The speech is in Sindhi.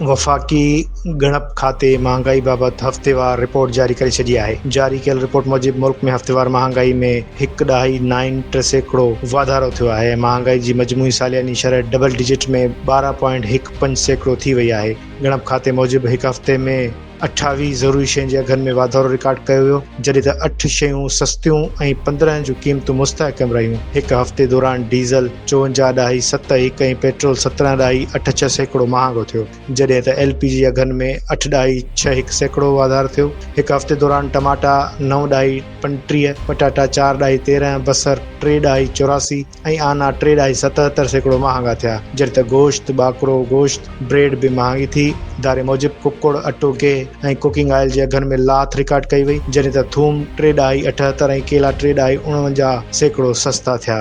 وفاقي ڳڻپ کاتي مهانگائي بابت هفتيوار رپورٽ جاري ڪري ڇڏي آهي. جاري ڪيل رپورٽ موجب ملڪ ۾ هفتيوار مهانگائي ۾ هڪ ڏهائي نائن 3% واڌارو ٿيو آهي ۽ مهانگائي جي مجموعي سالياني شرح ڊبل ڊجٽ ۾ 12 پوائنٽ هڪ 5% ٿي وئي آهي. ڳڻپ کاتي موجب هڪ هفتي ۾ 28 ضروري شين جي اگهن ۾ واڌارو رڪارڊ ڪيو ويو، جڏهن ته اٺ شيون سستيون ۽ 15 جون قيمتون مستحڪم رهيون. هڪ هفتي دوران ڊيزل 54 ڏهائي ست هڪ ۽ پيٽرول 17 ڏهائي اٺ 6% مهانگو ٿيو، جڏهن ته ايل پي جي اگهن ۾ اٺ ڏهائي ڇهه هڪ سيڪڙو واڌارو ٿيو. هڪ هفتي دوران ٽماٽا نو ڏهائي 35، پٽاٽا چار ڏهائي 13، بصر ٽي ڏهائي 84 ۽ آنا ٽي ڏهائي 77% مهانگا ٿيا، جڏهن ته گوشت، ٻاڪرو گوشت، بريڊ به مهانگي ٿي. اداري موجب ڪڪڙ، اٽو، گيهه ۽ ڪوڪنگ آئل جي اگهن ۾ لاٿ رڪارڊ ڪئي وئي، جڏهن ته ٿوم ٽي ڏهائي 78 ۽ ڪيلا ٽي ڏهائي 49% سستا ٿيا.